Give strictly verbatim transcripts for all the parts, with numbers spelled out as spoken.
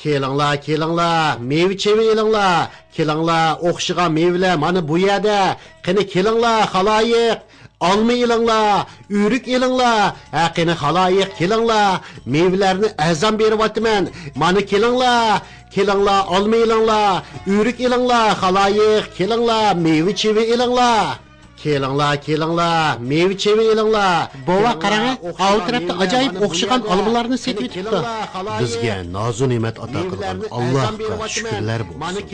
كېلىڭلار، كېلىڭلار، مېۋە-چېۋە ئېلىڭلار. كېلىڭلار، ئوخشىغان مېۋىلەر مانا بۇ يەردە. قېنى كېلىڭلار، خالايىق. ئالما ئېلىڭلار، ئۆرۈك ئېلىڭلار. ھە، قېنى خالايىق، كېلىڭلار. مېۋىلەرنى ئەرزان بېرىۋاتىمەن. مانا كېلىڭلار، كېلىڭلار، ئالما ئېلىڭلار، ئۆرۈك ئېلىڭلار، خالايىق، كېلىڭلار، مېۋە-چېۋە ئېلىڭلار. كېلىڭلار، كېلىڭلار، مېۋە-چېۋە ئېلىڭلار. بوۋا، قاراڭە، ئاۋۇ تەرەپتە ئاجايىپ ئوخشىغان ئالمىلارنى سېتىۋېتىپتۇ. بىزگە نازۇ نېمەت ئاتا قىلغان ئاللاھقا شۈكۈرلەر بولسۇن.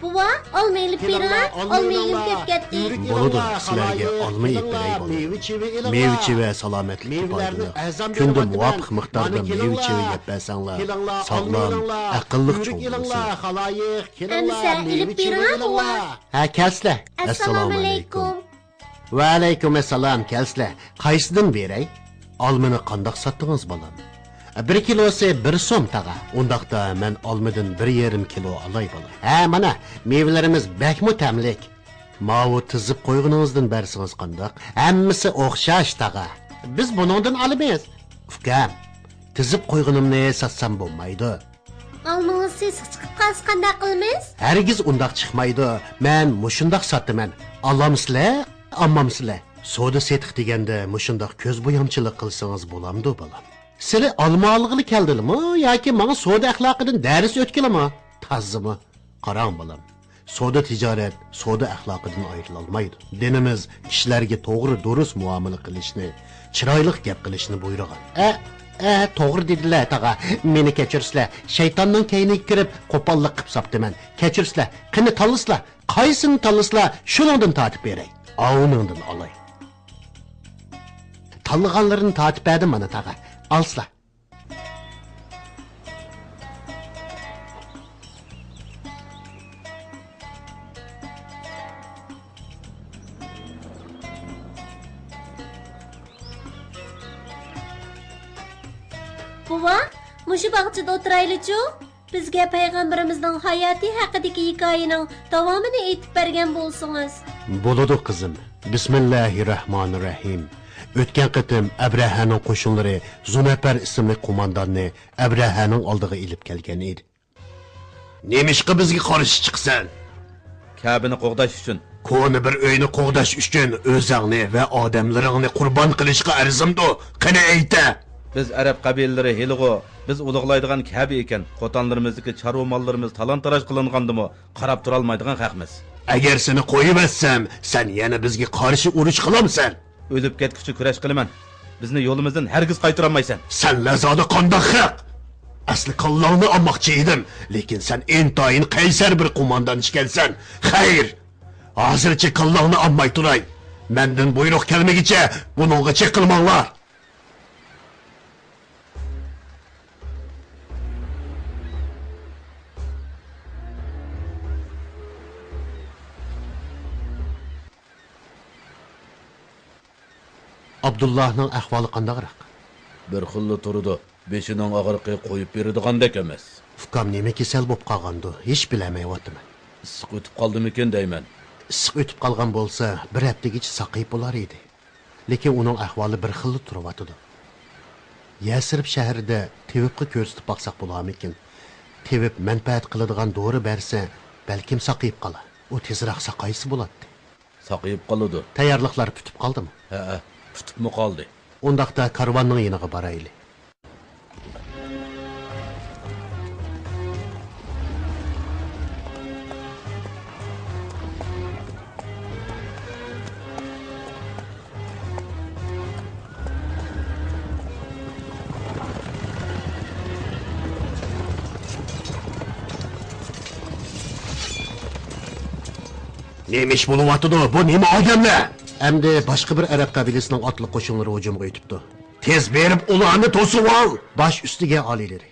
بوۋا، ئالما ئېلىپ بېرىڭە، ئالما ئېلىم كەپ كەتتى. بولىدۇ، سىلەرگە ئالما ئېلىپ بېرەي، بالام. مېۋە-چېۋە سالامەتلىككە پايدىلىق. كۈندە مۇۋاپىق مىقداردا مېۋە-چېۋە يەپ بەرسەڭلار، ساغلام، ئەقىللىق چوڭ بولىسىز. ئەمىسە ئېلىپ بېرىڭە، بوۋا. ھە، كەلسىلە. ئەسسالامۇ ئەلەيكۇم. ۋەئەلەيكۇم ئەسسالام، كەلسىلە. قايسىدىن بېرەي؟ ئالمىنى قانداق ساتتىڭىز، بالام؟ بىر كىلوسى بىر سوم، تاغا. ئۇنداقتا مەن ئالمىدىن بىر يېرىم كىلو ئالاي، بالام. ھە، مانا، مېۋىلىرىمىز بەكمۇ تەملىك. ماۋۇ تىزىپ قويغىنىڭىزدىن بەرسىڭىز قانداق؟ ھەممىسى ئوخشاش، تاغا. بىز بۇنىڭدىن ئالىمىز. ئۇكام، تىزىپ قويغىنىمنى ساتسام بولمايدۇ؟ ئالمىڭىز سېسىق چىقىپ قالسا قانداق قىلىمىز؟ ھەرگىز ئۇنداق چىقمايدۇ. مەن مۇشۇنداق ساتىمەن. ئالامسىلە، ئالمامسىلە؟ سودا-سېتىق دېگەندە مۇشۇنداق كۆز بويامچىلىق قىلسىڭىز بولامدۇ، بالام؟ سىلى ئالما ئالغىلى كەلدىلىمۇ ياكى ماڭا سودا ئەخلاقىدىن دەرس ئۆتكىلىمۇ؟ تازىمۇ؟ قاراڭ، بالام. سودا-تىجارەت سودا ئەخلاقىدىن ئايرىلالمايدۇ. دىنىمىز كىشىلەرگە توغرا، دۇرۇس مۇئامىلە قىلىشنى، چىرايلىق گەپ قىلىشنى بۇيرۇغان. ئە، ئە، توغرا دېدىلە، تاغا. مېنى كەچۈرسىلە، شەيتاننىڭ كەينىگە كىرىپ، قوپاللىق قىپ ساپتىمەن. كەچۈرسىلە، قېنى تاللىسىلا، قايسىنى تاللىسىلا، شۇنىڭدىن تارتىپ بېرەي. ئاۋۇنىڭدىن ئالاي. تاللىغانلىرىنى تارتىپ بەردىم مانا، تاغا. ئالسىلا. بوۋا، مۇشۇ باغچىدا ئولتۇرايلىچۇ؟ بىزگە پەيغەمبىرىمىزنىڭ ھاياتى ھەققىدىكى ھېكايىنىڭ داۋامىنى ئېيتىپ بەرگەن بولسىڭىز. بولىدۇ، قىزىم. بىسمىللاھىررەھمانىررەھىم. ئۆتكەن قېتىم ئەبرەھەنىڭ قوشۇنلىرى زۇنەپەر ئىسىملىك قومانداننى ئەبرەھەنىڭ ئالدىغا ئېلىپ كەلگەن ئىدى. نېمىشقا بىزگە قارشى چىقىسەن؟ كەبىنى قوغداش ئۈچۈن. كونا بىر ئۆينى قوغداش ئۈچۈن ئۆزۈڭنى ۋە ئادەملىرىڭنى قۇربان قىلىشقا ئەرزىمدۇ؟ قېنى ئېيتە! بىز ئەرەب قەبىلىلىرى ھېلىغۇ، بىز ئۇلۇغلايدىغان كەبە ئىكەن، قوتانلىرىمىزدىكى چارۋا ماللىرىمىز تالان-تاراج قىلىنغاندىمۇ قاراپ تۇرالمايدىغان خەقمىز. ئەگەر سېنى قويۇۋەتسەم، سەن يەنە بىزگە قارشى ئۇرۇش قىلامسەن؟ ئۆلۈپ كەتكۈچە كۈرەش قىلىمەن. بىزنى يولىمىزدىن ھەرگىز قايتۇرالمايسەن. سەنلەر زادى قانداق خەق؟ ئەسلى كاللاڭنى ئالماقچى ئىدىم، لېكىن سەن ئىنتايىن قەيسەر بىر قوماندان ئىكەنسەن. خەير، ھازىرچە كاللاڭنى ئالماي تۇراي. مەندىن بۇيرۇق كەلمىگىچە بۇنىڭغا چېقىلماڭلار. ئابدۇللاھنىڭ ئەھۋالى قانداقراق؟ بىر خىللا تۇرىدۇ. بېشىنىڭ ئاغرىقى قويۇپ بېرىدىغاندەك ئەمەس. ئۇكام نېمە كېسەل بوپ قالغاندۇ؟ ھېچ بىلەلمەيۋاتىمەن. ئىسسىق ئۆتۈپ قالدىمىكىن دەيمەن. ئىسسىق ئۆتۈپ قالغان بولسا، بىر ھەپتىگىچە ساقىيىپ بولار ئىدى. لېكىن ئۇنىڭ ئەھۋالى بىر خىللا تۇرۇۋاتىدۇ. يەسرىب شەھىرىدە تېۋىپقا كۆرسىتىپ باقساق بولارمىكىن؟ تېۋىپ مەنپەئەت قىلىدىغان دورا بەرسە، بەلكىم ساقىيىپ قالار. ئۇ تېزراق ساقايسا بولاتتى. ساقىيىپ قالىدۇ. تەييارلىقلار پۈتۈپ قالدىمۇ؟ ھەئە، پۈتۈپمۇ قالدى. ئۇنداقتا كارۋاننىڭ يېنىغا بارايلى. نېمە ئىش بولۇۋاتىدۇ؟ بۇ نېمە ئادەملەر؟ ئەمدى باشقا بىر ئەرەب قەبىلىسىنىڭ ئاتلىق قوشۇنلىرى ھۇجۇمغا ئۆتۈپتۇ. تېز بېرىپ ئۇلارنى توسۇۋال! باش ئۈستىگە ئالىيلىرى.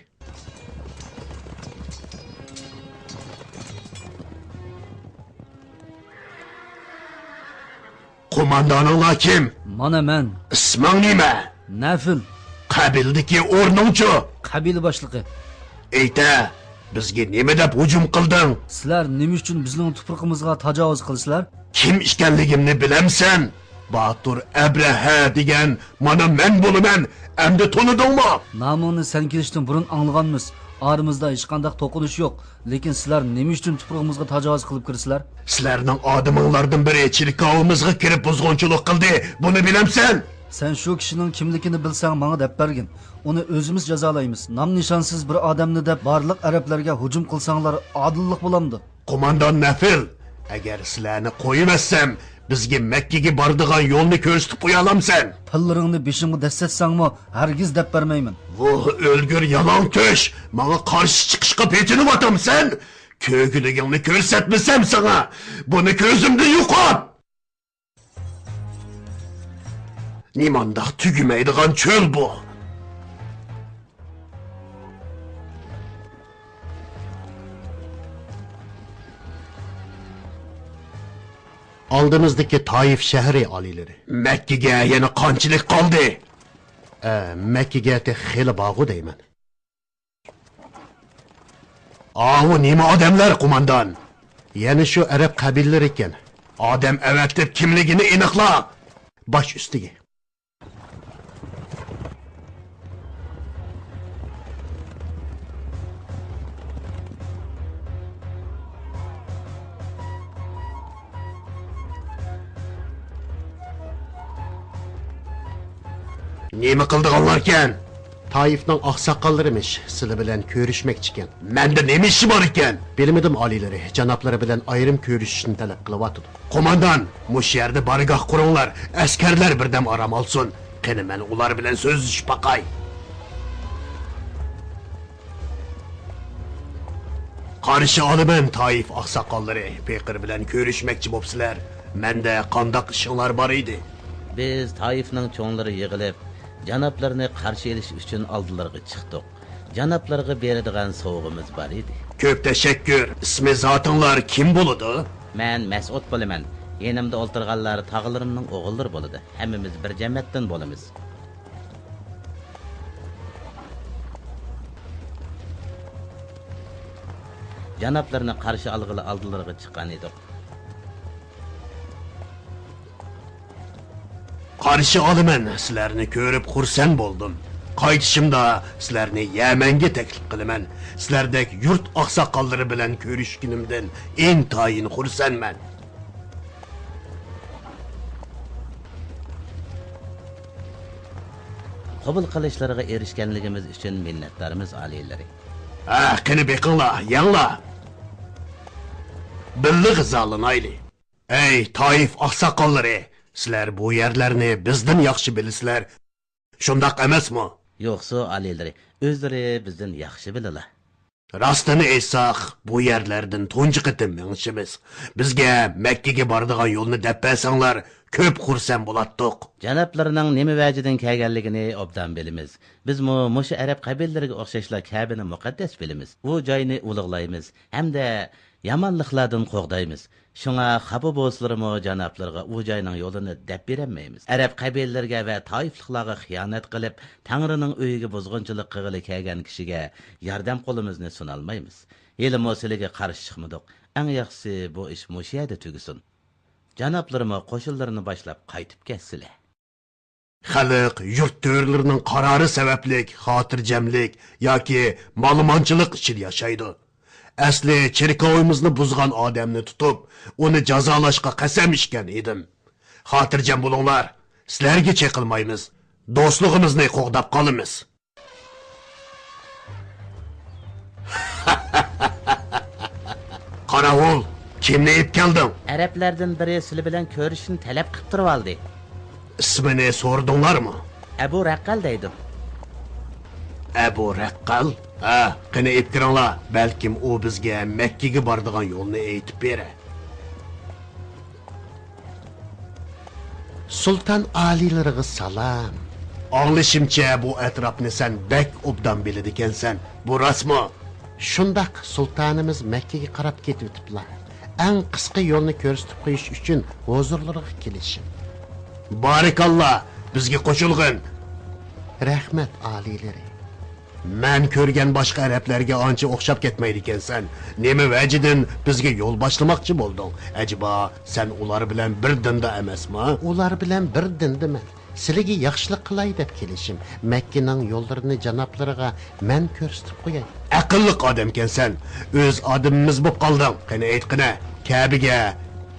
قوماندانىڭلار كىم؟ مانا مەن. ئىسمىڭ نېمە؟ نەفىل. قەبىلىدىكى ئورنۇڭچۇ؟ قەبىلە باشلىقى. ئېيتە، بىزگە نېمە دەپ ھۇجۇم قىلدىڭ؟ سىلەر نېمە ئۈچۈن بىزنىڭ تۇپرىقىمىزغا تاجاۋۇز قىلىسىلەر؟ كىم ئىكەنلىكىمنى بىلەمسەن؟ باتۇر ئەبرەھە دېگەن مانا مەن بولىمەن، ئەمدى تونۇدۇڭمۇ؟ نامىڭنى سەن كېلىشتىن بۇرۇن ئاڭلىغانمىز. ئارىمىزدا ھېچقانداق توقۇنۇش يوق، لېكىن سىلەر نېمە ئۈچۈن تۇپرىغىمىزغا تاجاۋۇز قىلىپ كىرىسىلەر؟ سىلەرنىڭ ئادىمىڭلاردىن بىرى چېركاۋىمىزغا كىرىپ بۇزغۇنچىلىق قىلدى، بۇنى بىلەمسەن؟ سەن شۇ كىشىنىڭ كىملىكىنى بىلسەڭ، ماڭا دەپ بەرگىن. ئۇنى ئۆزىمىز جازالايمىز. نام-نىشانسىز بىر ئادەمنى دەپ بارلىق ئەرەبلەرگە ھۇجۇم قىلساڭلار، ئادىللىق بولامدۇ؟ قوماندان نەفىل، ئەگەر سىلەرنى قويۇۋەتسەم، بىزگە مەككىگە بارىدىغان يولنى كۆرسىتىپ قويالامسەن؟ تىللىرىڭنى بېشىمغا دەسسەتسەڭمۇ، ھەرگىز دەپ بەرمەيمەن. ۋوھ، ئۆلگۈر يالاڭتۆش! ماڭا قارشى چىقىشقا پېتىنىۋاتامسەن؟ كۆرگۈلۈكۈڭنى كۆرسەتمىسەم ساڭا، بۇنى كۆزۈمدىن يوقات! نېمانداق تۈگىمەيدىغان چۆل بۇ! ئالدىمىزدىكى تائىف شەھىرى ئالىيلىرى. مەككىگە يەنە قانچىلىك قالدى؟ ئە، مەككىگە تېخى خېلى بارغۇ دەيمەن. ئاۋۇ نېمە ئادەملەر، قوماندان؟ يەنە شۇ ئەرەب قەبىلىلىرى ئىكەن. ئادەم ئەۋەتىپ كىملىكىنى ئېنىقلا! باش ئۈستىگە. نېمە قىلىدىغانلاركەن؟ تائىفنىڭ ئاقساقاللىرىمىش، سىلەر بىلەن كۆرۈشمەكچىكەن. مەندە نېمە ئىشى بار ئىكەن؟ بىلمىدىم، ئالىيلىرى جانابلىرى بىلەن ئايرىم كۆرۈشۈشنى تەلەپ قىلىۋاتىدۇ. قوماندان، مۇشۇ يەردە بارگاھ قۇرۇڭلار، ئەسكەرلەر بىردەم ئارام ئالسۇن. قېنى، مەن ئۇلار بىلەن سۆزلىشىپ باقاي. قارشى ئالىمەن، تائىف ئاقساقاللىرى، پېقىر بىلەن كۆرۈشمەكچى بوپسىلەر. مەندە قانداق ئىشىڭلار بار ئىدى؟ بىز تائىفنىڭ چوڭلىرى يىغىلىپ، جانابلىرىنى قارشى ئېلىش ئۈچۈن ئالدىلىرىغا چىقتۇق. جانابلىرىغا بېرىدىغان سوۋغىمىز بار ئىدى. كۆپ تەشەككۈر. ئىسمى زاتىڭلار كىم بولىدۇ؟ مەن مەسئۇد بولىمەن. يېنىمدا ئولتۇرغانلار تاغىلىرىمنىڭ ئوغۇللىرى بولىدۇ. ھەممىمىز بىر جەمەتتىن بولىمىز. جانابلىرىنى قارشى ئالغىلى ئالدىلىرىغا چىققان ئىدۇق. قارشى ئالىمەن، سىلەرنى كۆرۈپ خۇرسەن بولدۇم. قايتىشىمدا سىلەرنى يەمەنگە تەكلىپ قىلىمەن. سىلەردەك يۇرت ئاقساقاللىرى بىلەن كۆرۈشكىنىمدىن ئىنتايىن خۇرسەنمەن. قوبۇل قىلىشلىرىغا ئېرىشكەنلىكىمىز ئۈچۈن مىننەتدارمىز، ئالىيلىرى. ھە، قېنى بېقىڭلار، يەڭلار! بىللە غىزالىنايلى! ئەي، تائىف ئاقساقاللىرى! سىلەر بۇ يەرلەرنى بىزدىن ياخشى بىلىسىلەر، شۇنداق ئەمەسمۇ؟ يوقسۇ، ئالىيلىرى، ئۆزلىرى بىزدىن ياخشى بىلىلا. راستىنى ئېيتساق، بۇ يەرلەردىن تۇنجى قېتىم مېڭىشىمىز. بىزگە مەككىگە بارىدىغان يولنى دەپ بەرسەڭلار، كۆپ خۇرسەن بولاتتۇق. جانابلىرىنىڭ نېمە ۋەجىدىن كەلگەنلىكىنى ئوبدان بىلىمىز. بىزمۇ مۇشۇ ئەرەب قەبىلىلىرىگە ئوخشاشلا كەبىنى مۇقەددەس بىلىمىز. ئۇ جاينى ئۇلۇغلايمىز ھەمدە يامانلىقلاردىن قوغدايمىز. شۇڭا خاپا بولسىلىرىمۇ جانابلىرىغا ئۇ جاينىڭ يولىنى دەپ بېرەلمەيمىز. ئەرەب قەبىلىلىرىگە ۋە تائىفلىقلارغا خىيانەت قىلىپ، تەڭرىنىڭ ئۆيىگە بۇزغۇنچىلىق قىلغىلى كەلگەن كىشىگە ياردەم قولىمىزنى سۇنالمايمىز. ھېلىمۇ سىلىگە قارشى چىقمىدۇق. ئەڭ ياخشىسى بۇ ئىش مۇشۇ يەردە تۈگىسۇن. جانابلىرىمۇ قوشۇنلىرىنى باشلاپ قايتىپ كەتسىلە. خەلق يۇرت تۆرىلىرىنىڭ قارارى سەۋەبلىك خاتىرجەملىك ياكى مالىمانچىلىق ئىچىدە ياشايدۇ. ئەسلى چېركاۋىمىزنى بۇزغان ئادەمنى تۇتۇپ، ئۇنى جازالاشقا قەسەم ئىچكەن ئىدىم. خاتىرجەم بولۇڭلار، سىلەرگە چېقىلمايمىز، دوستلۇقىمىزنى قوغداپ قالىمىز. قاراۋۇل، كىمنى ئېلىپ كەلدىڭ؟ ئەرەبلەردىن بىرى سىلى بىلەن كۆرۈشۈشنى تەلەپ قىلىپ تۇرۇۋالدى. ئىسمىنى سورىدىڭلارمۇ؟ ئەبۇ رەققەل دەيدۇ. ئەبۇ رەققەل؟ ھە، قېنى ئېلىپ كىرىڭلار، بەلكىم ئۇ بىزگە مەككىگە بارىدىغان يولنى ئېيتىپ بېرەر. سۇلتان ئالىيلىرىغا سالام. ئاڭلىشىمچە، بۇ ئەتراپنى سەن بەك ئوبدان بىلىدىكەنسەن، بۇ راستمۇ؟ شۇنداق، سۇلتانىمىز مەككىگە قاراپ كېتىۋېتىپلا. ئەڭ قىسقا يولنى كۆرسىتىپ قويۇش ئۈچۈن ھۇزۇرلىرىغا كېلىشىم. بارىكاللا، بىزگە قوشۇلغىن. رەھمەت، ئالىيلىرى. مەن كۆرگەن باشقا ئەرەبلەرگە ئانچە ئوخشاپ كەتمەيدىكەنسەن. نېمە ۋەجىدىن بىزگە يول باشلىماقچى بولدۇڭ؟ ئەجەبا، سەن ئۇلار بىلەن بىر دىندا ئەمەسما؟ ئۇلار بىلەن بىر دىندىمەن. سىلىگە ياخشىلىق قىلاي دەپ كېلىشىم. مەككىنىڭ يوللىرىنى جانابلىرىغا مەن كۆرسىتىپ قوياي. ئەقىللىق ئادەمكەنسەن. ئۆز ئادىمىمىز بوپ قالدىڭ. قېنى ئېيتقىنە، كەبىگە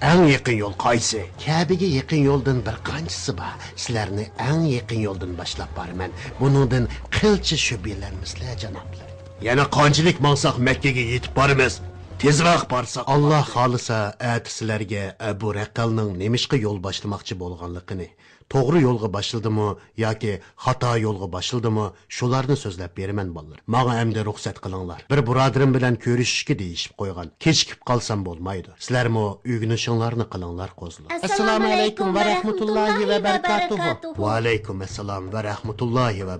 ئەڭ يېقىن يول قايسى؟ كەبىگە يېقىن يولدىن بىر قانچىسى بار. سىلەرنى ئەڭ يېقىن يولدىن باشلاپ بارىمەن. بۇنىڭدىن قىلچە شۈبھىلەنمىسىلەر، جانابلىرى. يەنە قانچىلىك ماڭساق مەككىگە يېتىپ بارىمىز. تېزراق بارساق. ئاللا خالىسا، ئەتە سىلەرگە ئەبۇ رەقەلنىڭ نېمىشقا يول باشلىماقچى بولغانلىقىنى، توغرا يولغا باشلىدىمۇ ياكى خاتا يولغا باشلىدىمۇ، شۇلارنى سۆزلەپ بېرىمەن، بالىلار. ماڭا ئەمدى رۇخسەت قىلىڭلار. بىر بۇرادىرىم بىلەن كۆرۈشۈشكە دېيىشىپ قويغان. كېچىكىپ قالسام بولمايدۇ. سىلەرمۇ ئۆگىنىشىڭلارنى قىلىڭلار، قوزىلار. ئەسسالامۇ ئەلەيكۇم ۋە رەھمەتۇللاھى ۋە بەرىكاتۇھۇ. ۋەئەلەيكۇم ئەسسالام ۋە رەھمەتۇللاھى ۋە